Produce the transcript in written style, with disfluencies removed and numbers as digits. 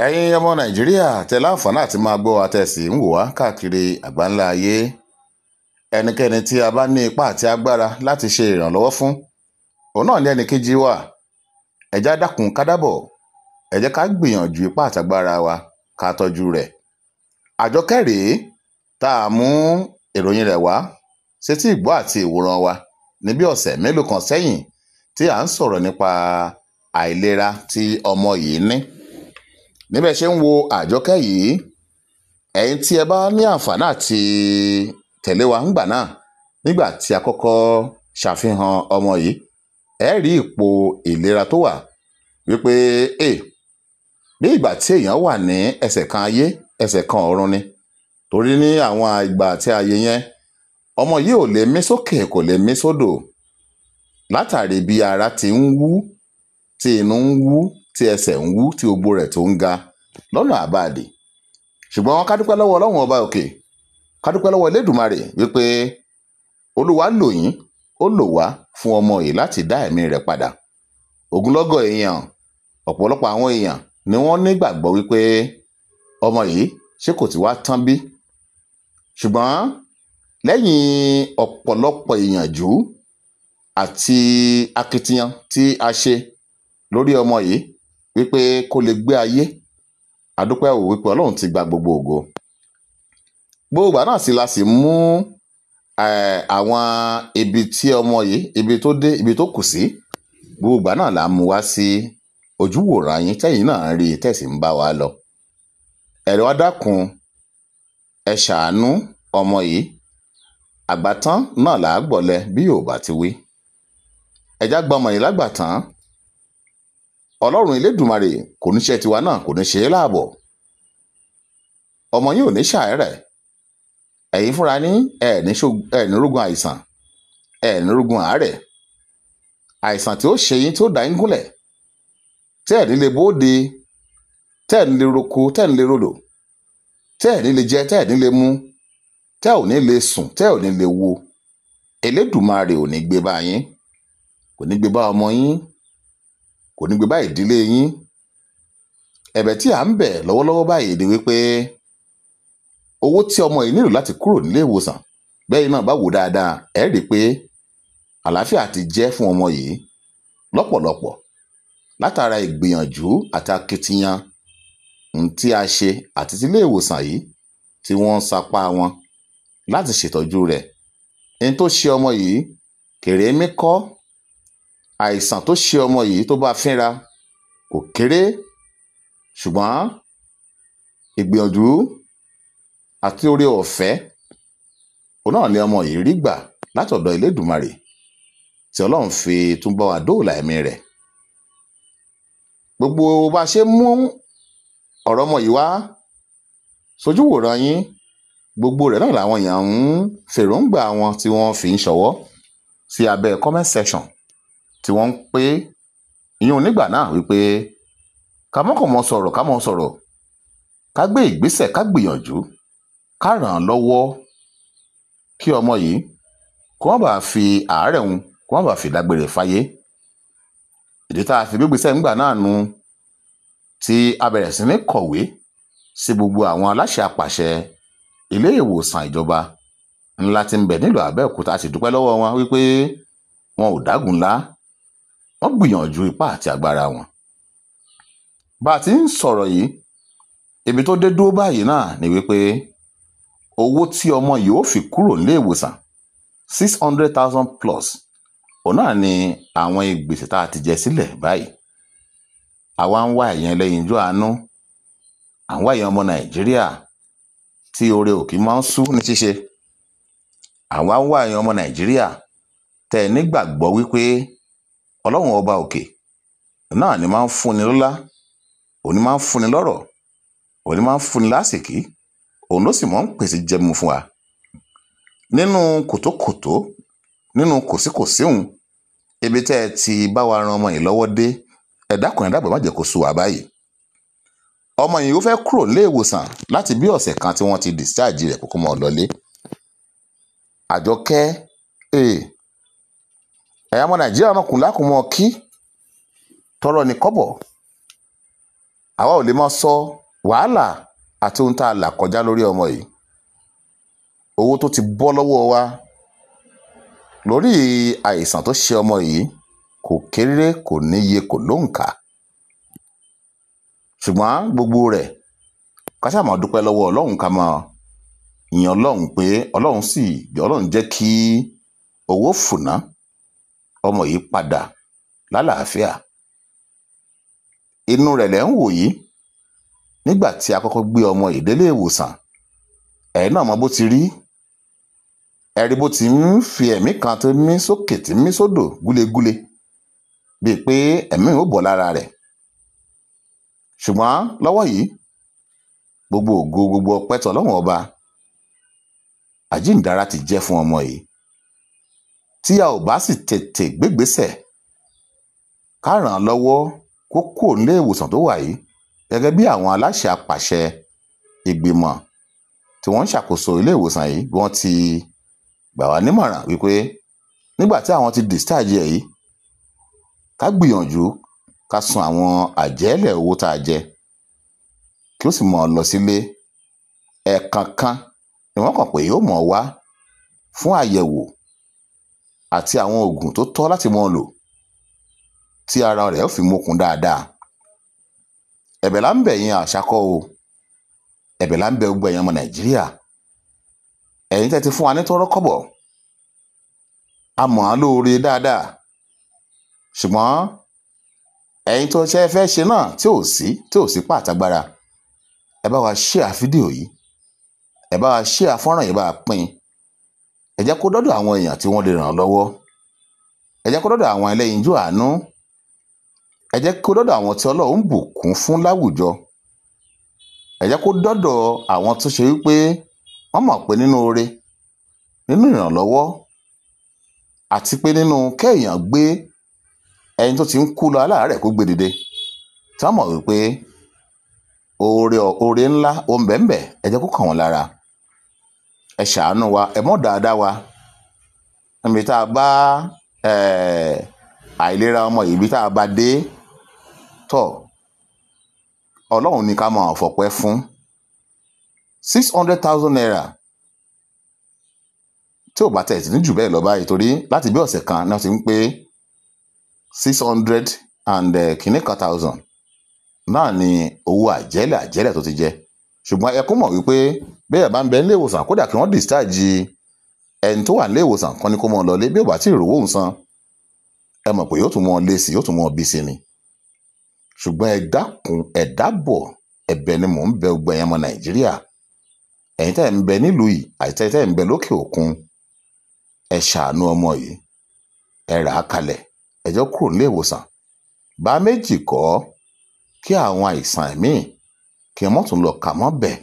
Ẹ̀yin ọmọ Nàìjíríà tẹ láǹfààní àti máa gbọ́ wa tẹ́ sì ń wò wá káàkiri àgbáńlá ayé. Ẹnikẹ́ni tí a bá ní ipá àti agbára láti ṣe ìrànlọ́wọ́ fún, òun náà ní ẹnì kejì wa. Ẹ já dákun ká dábọ̀, ẹ jẹ́ ká gbìyànjú ipá àtagbára wa ká tọ́jú rẹ̀. Àjọkẹ́ rèé tá a mú ìròyìn rẹ̀ wá sétí ìgbọ́ àti ìwòran wa ní bí ọ̀sẹ̀ mélòó kan sẹ́yìn tí à ń sọ̀rọ̀ nípa àìlera tí ọmọ yìí ní. Níbẹ̀ ṣe ń wo Àjọkẹ́ yìí, ẹ̀yin tí ẹ bá ní àǹfààní àti tẹ̀lé wa ńgbà náà nígbà tí a kọ́kọ́ ṣàfihàn ọmọ yìí, ẹ rí ipò ìlera tó wà wípé bí ìgbà tí èèyàn wà ní ẹsẹ̀ kan ayé, ẹsẹ̀ kan ọ̀run ni. Torí ní àwọn ìgbà tí ayé yẹn, ọmọ yìí ò lè mí sókè, kò lè mí sódò. Látàrí bí ara ti ń wú, tí inú ń wú, tí ẹsẹ̀ ń wú, tí gbogbo rẹ̀ tó ń ga lọ́nà àbáàdì. Ṣùgbọ́n ká dúpẹ́ lọ́wọ́ Ọlọ́run ọba òkè, ká dúpẹ́ lọ́wọ́ Elédùmarè wípé Olúwa lò yín, ó lò wá fún ọmọ yìí láti dá ẹ̀mí rẹ̀ padà. Ogunlọ́gọ̀ èèyàn, ọ̀pọ̀lọpọ̀ àwọn èèyàn ni wọ́n nígbàgbọ́ wípé ọmọ yìí ṣé kò ti wá tán bí? Ṣùgbọ́n lẹ́yìn ọ̀pọ̀lọpọ̀ ìyànjú àti akitiyan tí a ṣe lórí ọmọ yìí wípé kó lè gbé ayé, a dúpẹ́ ò wípé Ọlọ́run ti gba gbogbo ògo. Gbogbo ìgbà náà sì la sì mú àwọn ibi tí ọmọ yìí, ibi tó dé, ibi tó kù sí, gbogbo ìgbà náà là ń mú wá sí ojúwòran yín tẹ́yìn náà ń rí tẹ̀sí ń bá wa lọ. Ẹ̀rọ wa dákun, ẹ ṣàánú ọmọ yìí. Àgbàtán náà là á gbọ̀lẹ bí Yorùbá ti wí. Ẹ já gba ọmọ yìí lágbàtán. Ọlọ́run Elédùmarè kò ní ṣe tiwa náà, kò ní ṣe é láàbọ̀. Ọmọ yìí ò ní ṣàárẹ̀. Ẹ̀yin fúnra ní ẹ̀ ní rógun àìsàn, ẹ̀ ní rógun àárẹ̀. Àìsàn tí ó ṣe yín tí ó dá yín gúnlẹ̀, tẹ́ ẹ̀ ní lè bóde, tẹ́ ẹ̀ ní lè roko, tẹ́ ẹ̀ ní lè rodò, tẹ́ ẹ̀ ní lè jẹ, tẹ́ ẹ̀ ní lè mu, tẹ́ ò ní lè sùn, tẹ́ ò ní lè wo. Elédùmarè ò ní gbé bá yín, kò ní gbé bá ọmọ yín, kò ní gbé bá ìdílé yín. Ẹ̀bẹ̀ tí à ń bẹ̀ lọ́wọ́lọ́wọ́ báyìí ni wípé owó tí ọmọ yìí nílò láti kúrò nílé ìwòsàn, bẹ́ẹ̀ náà bá wò dáadáa, ẹ rí i pé àlàáfíà ti jẹ́ fún ọmọ yìí lọ́pọ̀lọpọ̀ látara ìgbìyànjú àti akitiyan tí a ṣe àti tí ilé ìwòsàn yìí tí wọ́n ń sapá wọn láti ṣètọ́jú rẹ̀. Ẹni tó ṣe ọmọ yìí kèrè mí kọ́. Àìsàn tó ṣe ọmọ yìí tó bá fínra kò kéré, ṣùgbọ́n ìgbìyànjú àti oore ọ̀fẹ́ òun náà ni ọmọ yìí rí gbà látọ̀dọ̀ Elédùmarè tí Ọlọ́run fi tún bá wa dóòlà ẹ̀mí rẹ̀. Gbogbo bá ṣe mú ọ̀rọ̀ ọmọ yìí wá sójú wòran yín, gbogbo rẹ̀ náà làwọn èèyàn ń fèròǹgbà wọn tí wọ́n fi ń ṣọwọ́ sí abẹ́ comment section tí wọ́n ń pé ìyún nígbà náà wípé ká mọ́kànmọ́ sọ̀rọ̀, ká mọ́ sọ̀rọ̀, ká gbé ìgbésẹ̀, ká gbìyànjú, ká ràn án lọ́wọ́ kí ọmọ yìí kó má bàa fi àárẹ̀ òun, kó má bàa fi dágbére fáyé. Ìdí tá a fi gbégbésẹ̀ ńgbà náà nu tí a bẹ̀rẹ̀ sí ní kọ̀wé sí gbogbo àwọn aláṣẹ apàṣẹ ilé ìwòsàn ìjọba ńlá tí ń bẹ nílùú Abẹ́òkúta. A sì dúpẹ́ lọ́wọ́ wọn wípé wọn ò dágun ńlá, wọ́n gbìyànjú ipá àti agbára wọn. Bá a ti ń sọ̀rọ̀ yìí, ibi tó dé dúró báyìí náà ni wípé owó tí ọmọ yìí ó fi kúrò nílé ìwòsàn 600,000 plus, òun náà ni àwọn ìgbésẹ̀ tá a ti jẹ sílẹ̀ báyìí. Àwa ń wá ẹ̀yẹn lẹ́yinjú àánú, à ń wá ẹ̀yẹn ọmọ Nàìjíríà tí oore òkè máa ń sú ní ṣíṣe. Àwa ń wá ẹ̀yẹn ọmọ Nàìjíríà tẹ́ ẹ nígbàgbọ́ wípé Ọlọ́run ọba òkè náà ni máa ń fúnni lọ́lá, òun ni máa ń fúnni lọ́rọ̀, òun ni máa ń fúnni lásìkí, òun ló sì máa ń pèsè jẹmu fún wa. Nínú kòtókòtó, nínú kòsíkòsíhun, ibi tẹ́ ẹ ti bá wa ran ọmọ yìí lọ́wọ́ dé, ẹ dákun, ẹ dábọ̀, má jẹ́ kó sú wa báyìí. Ọmọ yìí ó fẹ́ kúrò nílé ìwòsàn láti bí ọ̀sẹ̀ kan tí wọ́n ti discharge rẹ̀ kókó mọ́ ọ lọlé. Àjọkẹ́, ẹ̀yà ọmọ Nàìjíríà náà kùn lákùn mọ́ kí tọrọ ní kọ́bọ̀. Àwa ò lè máa sọ wàhálà àti ohun tá a là kọjá lórí ọmọ yìí, owó tó ti bọ́ lọ́wọ́ wa lórí àìsàn tó ṣe ọmọ yìí kò kéré, kò níye, kò lóǹkà. Ṣùgbọ́n gbogbo rẹ̀ ká ṣáà máa dúpẹ́ lọ́wọ́ Ọlọ́run, ká máa yìn Ọlọ́run pé Ọlọ́run sì Ọlọ́run jẹ́ kí owó fùnà ọmọ yìí padà lálàáfíà. Inú rẹ̀ lẹ́ ń wò yìí nígbà tí a kọ́kọ́ gbé ọmọ yìí délé ìwòsàn. Ẹ̀yin náà mọ bó ti rí, ẹ rí bó ti ń fi ẹ̀mí kan tó mí sókè tí mí sódò gúlegúle, bíi pé ẹ̀mí ò bọ́ lára rẹ̀. Ṣùgbọ́n lọ́wọ́ yìí, gbogbo ògo, gbogbo ọpẹ́ tỌlọ́run ọba, àjíǹdára ti jẹ́ fún ọmọ yìí. Tí a ò bá sì tètè gbégbésẹ̀ ká ràn án lọ́wọ́ kó kúrò nílé ìwòsàn tó wà yìí, gẹ́gẹ́ bí àwọn aláṣẹ apàṣẹ ìgbìmọ̀ tí wọ́n ń ṣàkóso ilé ìwòsàn yìí bí wọ́n ti gbà wá nímọ̀ràn wípé nígbà tí àwọn ti discharge ẹ̀ yìí, ká gbìyànjú ká san àwọn àjẹ́lẹ̀ owó tá a jẹ kí ó sì mọ̀ ọ́ lọ sílé. Ẹ̀ẹ̀kọ̀ọ̀kan ni wọ́n kàn pé yóò mọ̀ wá fún àyẹ̀wò àti àwọn oògùn tó tọ́ láti mọ̀ lò tí ara rẹ̀ ó fi mókun dáadáa. Ẹ̀bẹ̀ là ń bẹ̀ yín àṣàkọ́ o, ẹ̀bẹ̀ là ń bẹ̀ gbogbo ẹ̀yin ọmọ Nàìjíríà. Ẹ̀yin tẹ́ ti fún wa ní tọ́rọ́ kọ́bọ̀, a mọ̀ á lóore dáadáa. Ṣùgbọ́n ẹ̀yin tó ṣe fẹ́ ṣe náà tí ò sí pàtàgbára, ẹ bá wa share fídíò yìí, ẹ bá wa share fọ́nrán yìí, bá a pín. Ẹ jẹ́ kó dọ́dọ̀ àwọn èèyàn tí wọ́n lè ràn lọ́wọ́, ẹ jẹ́ kó dọ́dọ̀ àwọn ẹlẹ́yinjú àánú, ẹ jẹ́ kó dọ́dọ̀ àwọn tí Ọlọ́run bùkún fún láwùjọ, ẹ jẹ́ kó dọ́dọ̀ àwọn tó ṣe wípé wọ́n mọ̀ pé nínú oore, nínú ìrànlọ́wọ́ àti pé nínú kéèyàn gbé ẹni tó ti ń kú lọ aláàárẹ̀ kó gbé dìde, tí wọ́n mọ̀ wípé oore ńlá ó ń bẹ ń bẹ, ẹ jẹ́ kó kàn wọ́n lára. Ẹ ṣàánú wa, ẹ mọ́ dáadáa wa. Níbi tá a bá àìlera ọmọ yìí, ibi tá a bá dé tọ̀, Ọlọ́run ní ká máa fọpẹ́ fún. 600,000 naira tí ò bá tẹ̀ sí ní jù bẹ́ẹ̀ lọ báyìí, torí láti bí ọ̀sẹ̀ kan náà ti ń pé 600 and kìíní kan thousand náà ni owó àjẹ́lẹ̀ tó ti jẹ. Ṣùgbọ́n ẹ kún mọ̀ wípé bẹ́ẹ̀ bá ń bẹ nílé ìwòsàn, kódà kí wọ́n discharge ẹni tó wà nílé ìwòsàn kan ní kó mọ̀ lọlé, bí ò bá tí ì rówó ń san, ẹ mọ̀ pé yóò tún mọ̀ lé sí, yóò tún mọ̀ bí sí ni. Ṣùgbọ́n ẹ dákun, ẹ dábọ̀, ẹ̀bẹ̀ ni mò ń bẹ̀ gbogbo ẹ̀yin ọmọ Nàìjíríà, ẹ̀yin tẹ́ ẹ̀ ń bẹ nílùú yìí àti tẹ́ ẹ̀ ń bẹ lókè òkun, ẹ ṣàánú ọmọ yìí, ẹ rà á kalẹ̀, ẹ jẹ́ kúrò nílé ìwòsàn. Bá méjì kọ́ kí àwọn àìsàn ẹ̀mí kí wọ́n tún lọ kà mọ́ bẹ̀.